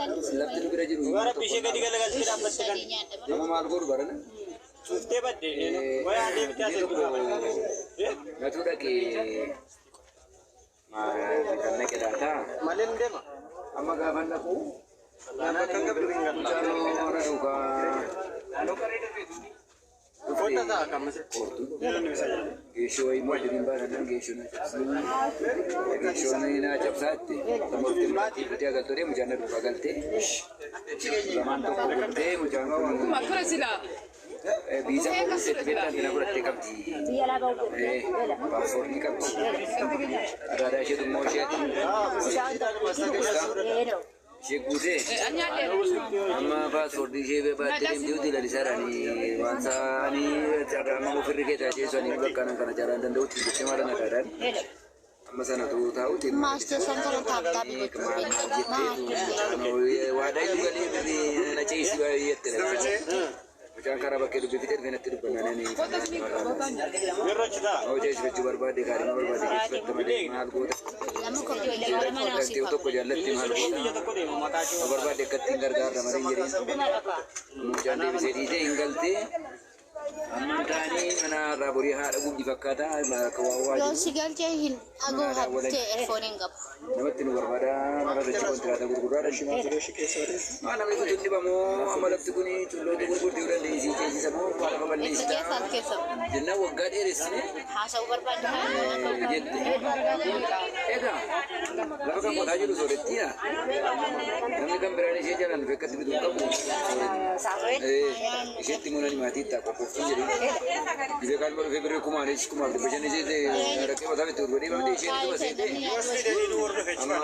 Intalli si Lafti nu bira jiru. Dhugaa rabbi ishee gadi galagalchee dhaabbatte kan sadii nyaadha malee. Nama maal godhu barana? cuuftee badde isheen. Wayaa deebitee Biyya asii tokko natu dhaqee kan naqe laata? Malee hin deema. Amma gaafa naqu Bakka hin qabdu hin galu. mucaan warra duukaa Fotta ta'a kan mase. qortu. Geeshoo wayii immoo addunyaa baasan geeshoo na cabsaa. Geeshoo na cabsaatti. Namootti maatii bitee galtee mucaan na duukaa galtee. Lamaan tokko galtee mucaan kun Akkana silaa. biisa kuusetti beektan na fudhattee qabdi. Biyya alaa bahu Paaspoortii qabdi. Aadaa isheetu immoo isheetu ishee guutee amma paaspoortii ishee baattee deemtee uti lalisaadhaan waan isaanii carraa amma ofirri keessa jeessanii bakka nan kana carraan danda'utti jettee maala nagaadhaan amma sanatu taa'uti. Maasiteessaan kana taaptaabii gochuu beektu. Waadaa iyyuu galee birrii na ceesii baay'ee jette. Mucaan karaa bakkee dubbii fixee dhufee natti dubbannaan ani. Yeroo achi ta'a. Hojii jeesifachuu barbaade kaadhima barbaade jeesifatte malee maal goota. Lama koppi lama Galtee tokko jaallatti maal Biyya goota. tokko deema mataa ishee. Barbaade akka ittiin gargaarra malee hin jedhin. Mucaan deebisee dhiisee hin galtee. Amma taanii mana irraa borii haadha gubdi fakkaata akka waa waa Yoo jiru. si galchee hin dhagoo hattee erfoon hin qabu. Namatti nu barbaada mana irratti kontiraata gurgurraa dha. Maa namni kun dhibamoo amma lafti kun tulloota gurgurtii yoo dandeessii ceesisa moo waa lafa Itti balleessita. keessa as keessa Jennaan waggaa dheeressine haasa'uu barbaadde jette. Egaa lafa kan qotaa jiru soorettiidha. Namni kan biraan ishee jalaan dhufe akkatti bituu hin qabu. Isheetti immoo nani maatii itti qophooftuu jedhee. Dhibee kaan dhufee birrii kumaanis kumaaf dhibba shan ishee dhaqee mataa itti gurguree baatee isheen dhuma seetee. Yuunivarsiitii nu hordofe jechuudha.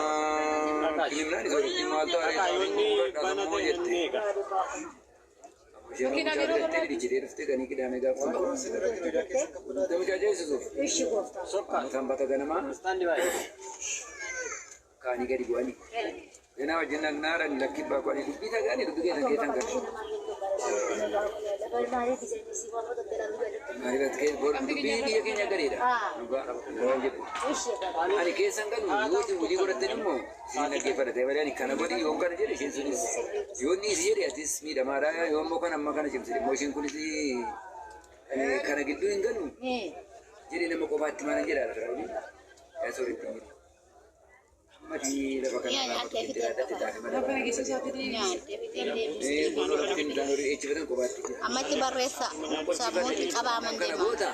Amma kilimnaan soorettiin maal ta'a gurguradhaa jette. Isheen mucaa bitattee dhidhichitee dhuftee ganii qidaamee gaafa tokko. Mucaa jeesisuuf. Sokka. Sanbata ganamaa Istaandi baay'ee. kaanii gadi bu'anii. Ganaa wajjin dhaqnaadhaan lakki baaqanii dubbii dhagaanii dubbii keessan keessan galu. Dubbii biyya keenya gareedha. Ani keessan galu yoo isin hojii godhattan immoo isin dhaggeeffadha. Malee ani kana godhi yoo kana jedhe isheen sunis yoo inni isi jedhe atis miidhamaadha yoo immoo kana amma kana cimsite immoo isheen kunis kana gidduu hin galu jedhe nama qofaatti maal jedha Firaa'oon. Yaa sooritti hin jiru. Ammati lafa kana Nyaadhee fixee Nyaadhee fixee deebisee. Ammatti barreessa sammuutti qabaaman Kana deema. goota.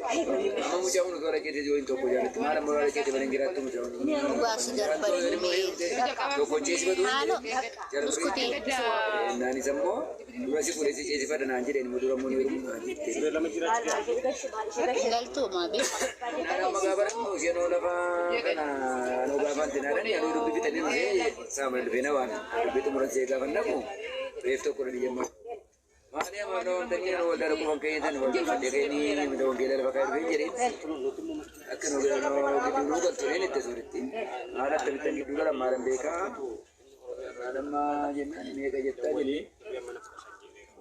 Amma mucaan kun tola ceetee yoo hin tokko jaallatti maal amma tola ceetee malee hin jiraattu mucaan kun. Dhugaa si darbanii mee. Tokko ceesifatu hin Haalo jedhe. buskutii. Naanis ammoo dura si fuudhee si ceesifadha naan jedheen immoo dura immoo ni heerumu naan jette. Lama jiraachuu. Galtuuma beeku. Naan amma gaafa rakku isheen oo lafa kana anoo gaafa anti naadhani anoo dubbii fixanii dhufee saama dhufee na waame. Dubbii xumuran see gaafa naqu reef tokko dhani jemma. Maali amma nama wantanii anoo waldaa dhaquu kan keenyatan waldaa fadhee keenyi mita wangeelaa lafa kaa'ee dhufee jedheen. Akka nu gidduu nu galtu reen itti suuritti. Haala akkamittan gidduu galan maalan beekaa. Maalamma jennaan meeqa jettaa jedhee.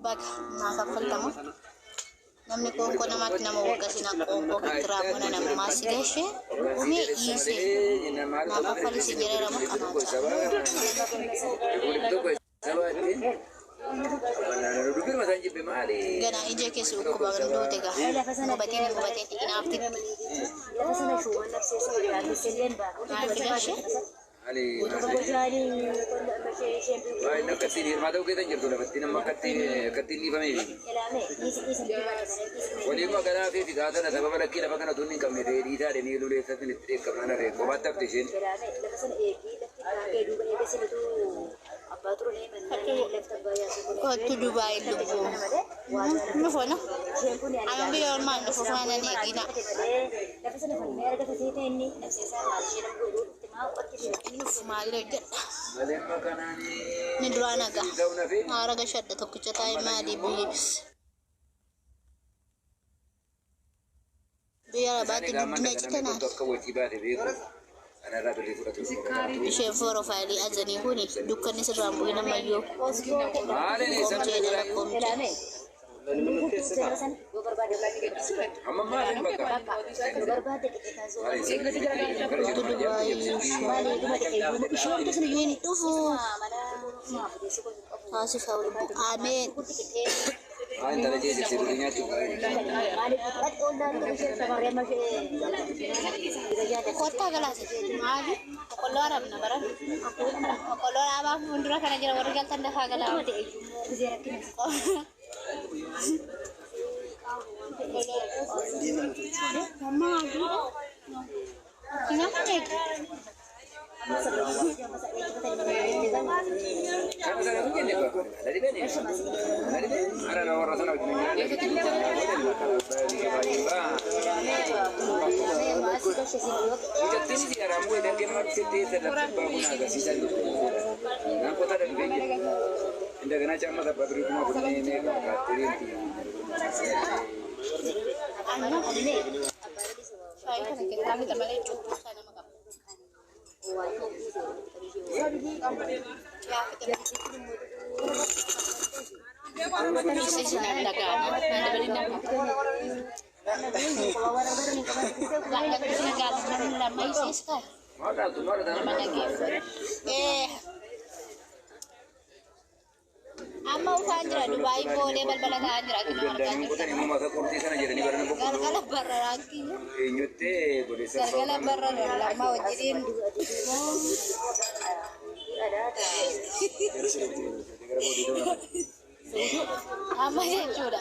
Baga naa kaffaltamu. Namni qoonqoo namaatti nama waggasina qoonqoo kitiraamuna namummaa si gashee umee dhiisee naa kaffalisi jedheera moo Maali? Ganaa ija keessa dhukkuba duute gaa hubateen hubateen dhiginaafti Lafa sana shuuban nafsee illee maal si gashee Waan akkattiin hirmaata keessan jirtu lafatti nama akkattiin dhiifameef. Waliin magaalaa fi fitaa sana sababa lakkii lafa kana tun hin qabne ta'ee dhiitaa deemee luleessatin itti dheekkamnaan hafe kophaatti hafte isheen. Kottu Dubaay lubbuu nufona ama biyya ormaan dhufu faana eegina Lafa sana falmee argata ta'e inni nafsee isaa maal ishee nama godhuu dhufte maa qotti nufu maal hojjedha Malee makanaanii. ni duraa nagaa Ta'uu nafee. haara gashadha tokkicha taa'e maalii biyya biyya arabaatti guddina citanaaf Akka wajjii baate beeku. Kanarraa birrii fudhatu. isheen foorofaayilii azanii kuni dukkanni sirraan bu'in ammayyoo Maali qoomchee dhala qoomchee. Amma maal bakka? Hin dhufu. Taasifaa lubbuu. Ameen. Haa intala jeesifte durii nyaachuuf. Kottaa galaasa maali? Boqqolloo arabna baran. Boqqolloo dhaabaa fuuldura kana jira warri galtan dafaa galaa. Amma aduudha. Nama meeqa? Kan sana kun jenne bakka. Ala dhibeen. Ala dhibeen. Ara na warra sana wajjin nyaata. Hojjettiin si araamuu edaa kennu sitti sadarkaa kun agarsiisaa jiru. Naan qotaa darbee jira. እንደገና ጫማ ሰባ ብሪ kuma kunneen meeqa kaatiriinti. Shaayii kana keessaa fita malee cuubbuu isaa nama qaba. Yaa fita. Isa isin dhaga'ama. Naan dabalin nama. Lama isa isa. Maal dhaaltu maal Nama dhageeffatu. Amma ufaan jira Dubaayii boolee balbala ta'aa jira akkuma argaa Danda'anii qotan jirtan. immoo maka qortii sana jedhanii barana boqqolloo Galgala bararaan kiyya. eenyutti godheessa Galgala bararaan lama wajjiniin. Amma jechuudha.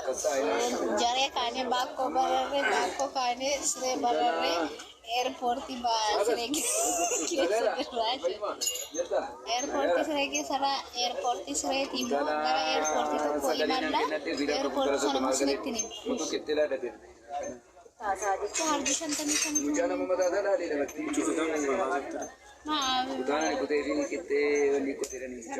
Jaree kaanee baakkoo bararree baakkoo kaanee siree bararree eerpoortii siree keessa jirraa jechuudha. Eerpoortii siree keessarraa eerpoortii sireetii immoo gara eerpoortii tokko imalla. Eerpoortii sana immoo isinitti ni hima. Chaarjii 55. Mucaa nama mataa isaa laalee lafatti. Maa Kutaana qotee fi qixxee wanni qoteedhanii mucaa.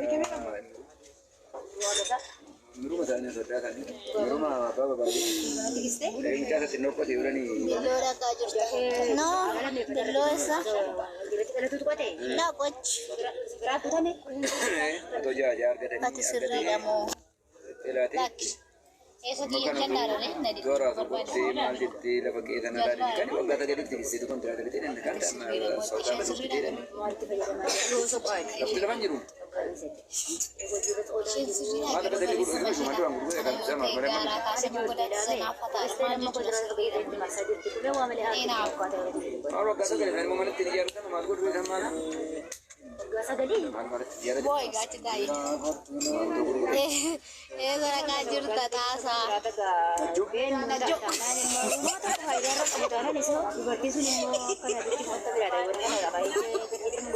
Miruma isaanii sodaa isaanii. Miruma abbaa babaadhi. Mucaa isa xinnoo qotee jiranii. Billoo dhaqaa jirta. No, billoo isa. Na qochi. Otoo ja'a ja'a argatanii. Ati sirriidha moo? Laatee. Lakki. Eessa kiyya jallaalale na diduu Toora tokkotti barbaada. maal jettee lafa qe'ee sana ilaalee kan waggaa sagalitti ibsitu kontiraata bitee kan Isheen sirriidha. Lafti lafan jiru. Isheen sirriidha. Maal lafa sadii gurguruu fi maal gurguruu kan sama Kana yoo ta'e gaaraa kaasee godaachisa naaf haa ta'u maal jechuudha sirriidha. Eenaaf. Maal waggaa sagalii kan immoo manatti ijaaratan maal godhuu isaan maal maal manatti ijaaratan. Booyi gaachi taa'ee. Eessa dhaqaa jirta taasaa?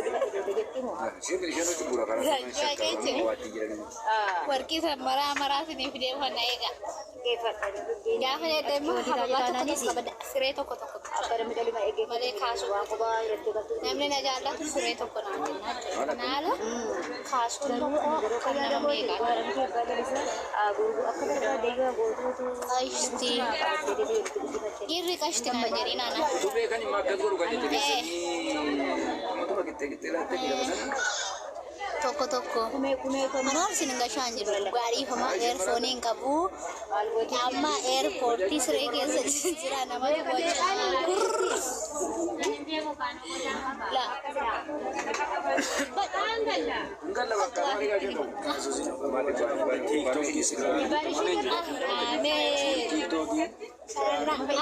Isheen isheen hojii bu'uura karaa sana shakkaa waatti jiran. Warqii san maraa maraa sinii fidee uffannaa eega. Gaafa jedhe immoo hababaa tokko tokko qabada. Siree tokko tokko malee kaasuu. Namni na jaallatu siree tokko naa kenna jechuudha. Kana ala kaasuun tokko kan nama meeqaa? Qashti. Dhiirri qashti naan jedhiin ana. Utuu beekan immoo akkas godhu kan jajjabeessanii amatuma qixxee qixxee laattee lafa sana. Tokko tokko. Manoon isin hin gashaan jiru. Gaariifama eerfoonii hin qabu. Amma eerpoortii siree keessa jira namatu bocaa. La. Hin galla bakka maal egaa jedhamu. Ameen.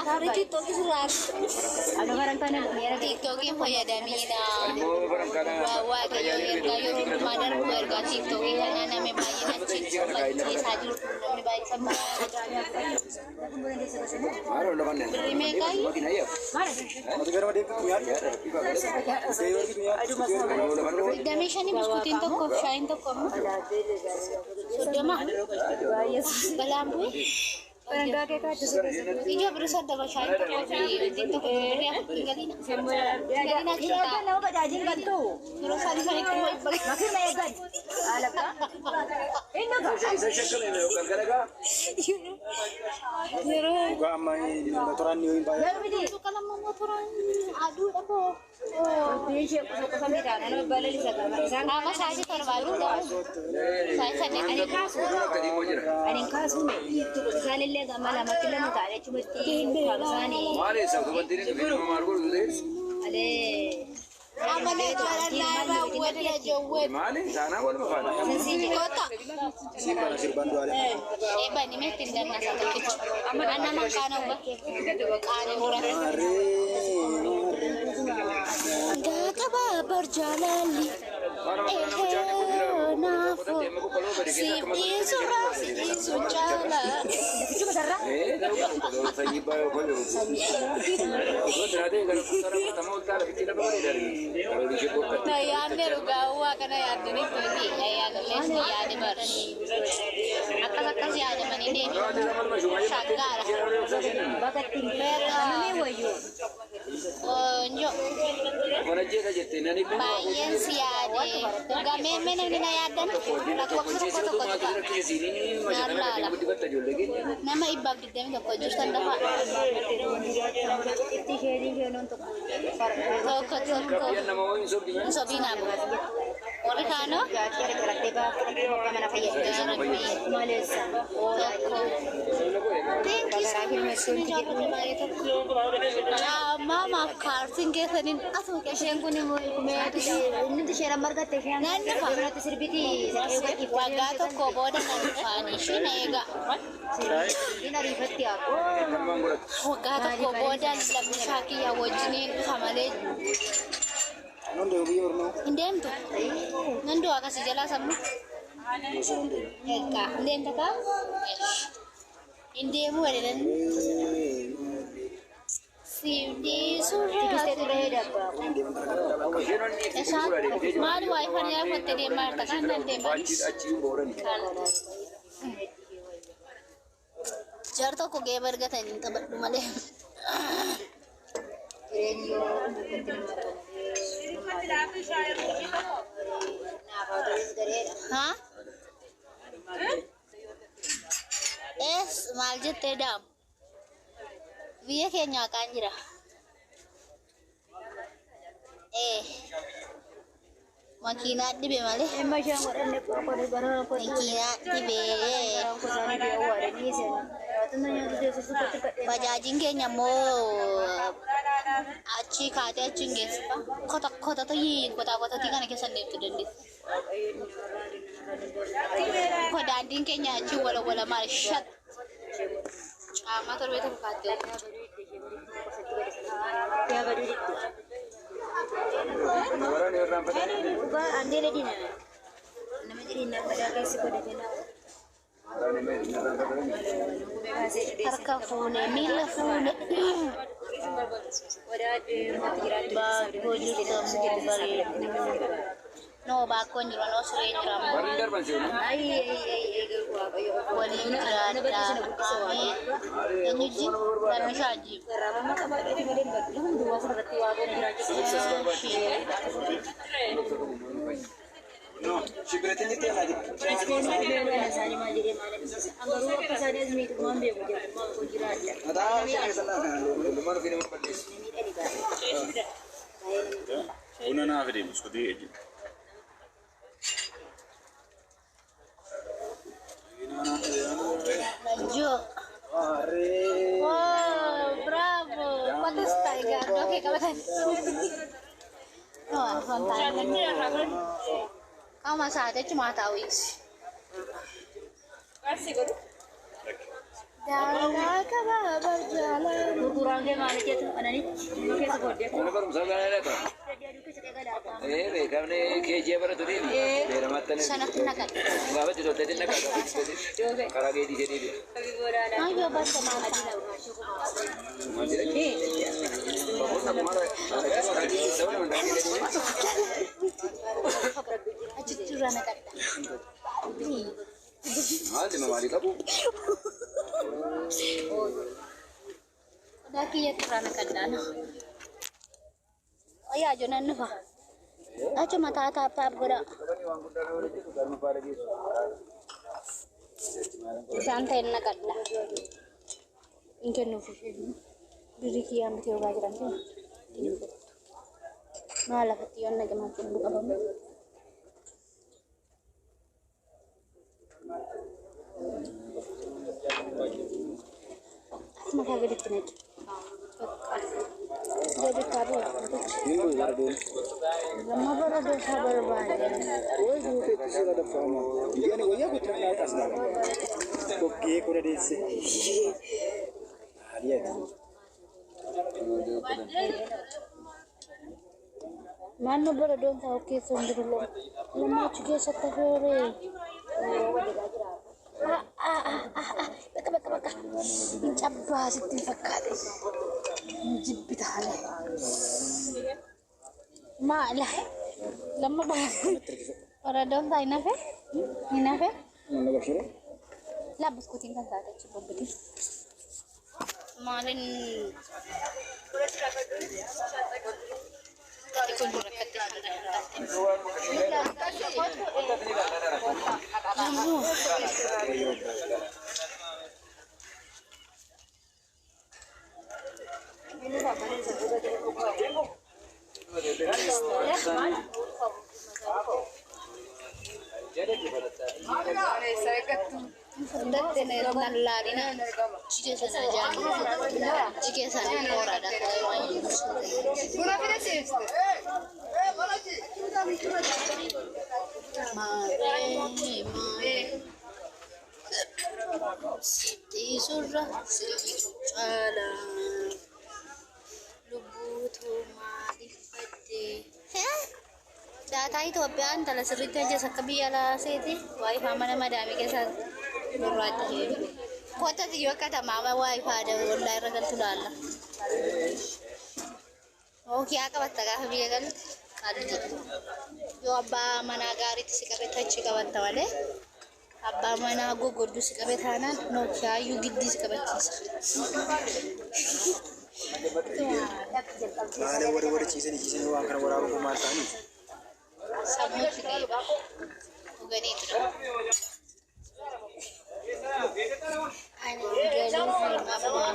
Afri tiktokii sirraa tiktokii fayyadamiidha. Immoo barankaana. Waaqayyo ergaa yeroo hundumaa darbu ergaa tiktokii kana namni baay'een achi uffachiisaa jiru namni baay'een Maal ol lafan 25 biskuutiin tokko shaayiin tokko ammoo 30 balaan bu'e. Ijoo birrii 30 shaayiin tokkoo fi wantiin tokko birrii 4 hin galiina. Galiina achi ta'a. Yeroo isaan isaanitti immoo dhibba. Isa shakkame galgala gaa. Yeroo Dhugaa amma motoraan ni hin baay'atu. qalama motoraan aduudha koo. Ishee qosa qosa miidhaan nama balalisa qaba. Isaan Qaama sa'aatii torbaa dhugaa. Sa'aatii saddeet. ani kaasuu Akka diimoo jira. ani kaasuu isaan illee gama lamatti lama ta'an achumatti isaanii Maali isa dubartiin dhufee nama maal godhu ta'e? malee. Amala jaalalaa irraa waliin jawwee. Maali taanaa waluma faana. Kota. Siin bana sirbaan du'aale. Eebani meetti hin dannaasa tokkicha. Annama kaana qaani hura. Harree harree. Gaaqaba barjaalalli. Naafo. Siif dhiisurraa si dhiisu caala. Yaadne dhugaa waa kana yaaddanii tuuti. Yaadnillee ni yaade bar. Akkas akkas yaadamanii deemu. Shaggaara. Bakka namni wayyuu. Qoonjoo. Baay'een si yaade. Dhugaa mee mee namni na yaaddan lakkoofsa tokko tokko tuqa. Nama 121 jirtan lafa Itti isheen isheen tokko. tokko tokko hin sobiinaa bu'u. Warri kaanoo Gaaffii garagartee baafata mana fayyadamu. Maleessa. tokko. Thank you so much. Ni jaalladha baay'ee tokko. Maamaaf kaartiin keessaniin asuma Isheen kun immoo inni isheen amma argatte isheen Nan dhufa. biratti sirbiti Waggaa tokko booda nan dhufaan isheen eega. Inni ariifatti haa. Waggaa tokko booda lammii kiyya wajjiniin dhufa malee Non deemu biyya ormaa. hin deemtu. Nan du'a akkasii jalaa sammuu. Osoo hin deemu. Egaa hin deemta kaa? Hin deemu waliin. Siif dhiisurraa. Tikistee turee dabba. Isaan maali waa ifaan yaafattee deemaa jirta kan nan deemanis. Jar tokko geeba argatan hin taphadhu malee. Jireenyi yoo dubbatti nama tolu. Naaf haa ta'us gareedha. Haa? Ees maal jettee daamu? Biyya keenya haqaan jira. Ee. Makiinaa dhibe malee. Amma isheen godhanne qoqqoodhu bara qoqqoodhu. Makiinaa dhibee. Bajaajiin keenya immoo achi kaatee achi hin geessu. Kota kotatu kotaa kotatii kana keessa deemtu dandeessu. Ko daandiin keenya achi wala wala maal shat. Caamaa torbee tokko kaattee. Harka fuune miila fuune. Baakoo jirta moo bareedu. No baakkoon jiru noo siree jira moo. Waliin jiraadhaa. Ameen. Eenyu ji? Lammisaa ji. Shibireetiin jettee haati. Mataa ishee keessa laata. Buna naa fide muskutii ejji. Lajjoo. Harree. Wow, bravo. Quanto stai, guarda, che qabatan. No, fantastico. Qaama isaati achumaa taa'u. Daalaa qabaa barjaalaa. Gurguraan kee maal jedhu ananichi keessa booddee Mana barumsaa kana laata? Beekamne keejjee baratu deemi. Beeramaatti Sanatti naqadha. gaafatti tolteetiin naqa gaafatti karaa geedii jedhee deema. Ayyoo bakka maal Achitti irraa naqadha. Maali maalii qabu? Qodaa kiyyatti irraa naqadha. Ayyaa jonan nufa. Achuma taa taap taap godha. Waan guddaa nama hojjetu galma faara geessu. Bishaan ta'e naqadha. Hin kennuuf ishee birrii kiyyaan bitee ogaa jiran kun maal lafatti yoon naqe maal kennu qabamu. Mataa gaditti naqe. Gaditti haa bu'u. Lamma baradoo isaa barbaade. Kokkee kudha deesse. Haaliyati. Naannoo baradoon isaa of keessa hin jiru lamma achi keessatti hafeere. Bakka bakka bakka. Hin cabbaa sitti hin fakkaate. Hin jibbita haala. Maala. Lamma baradoon isaa hin hafe? Hin hafe? Nama bashire. Laa buskuutiin kan taate achi bobbiti. Maalin kun rakkate Furdatte nallaalina jigee sana jaalladha. Jigee sana kooraadha. Maaree maaree sitti surra situ caala lubbuutu maaliif badde. Daataa Itoophiyaa intala sirriitti hojjetu akka biyya laaseeti waayifaa mana madaamii keessa gurraacha heeru. Kottas iyyuu akka tamaama waayifaa ollaa irra galtu laalla. Ookiyaa qabatta gaafa biyya galtu qaldi. Yoo abbaa manaa gaariitti si qabe tachi qabatta malee abbaa manaa goggodduu si qabe taanaan nookiyaa iyyuu giddii si qabachiisa. Maala warri warri ciisanii ciisanii waan kana waraabuu kun maal ta'anii? Sammuu itti ga'e dhuganiitu dha. Ani galuu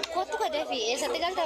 fi kottu kadhafi eessatti galta?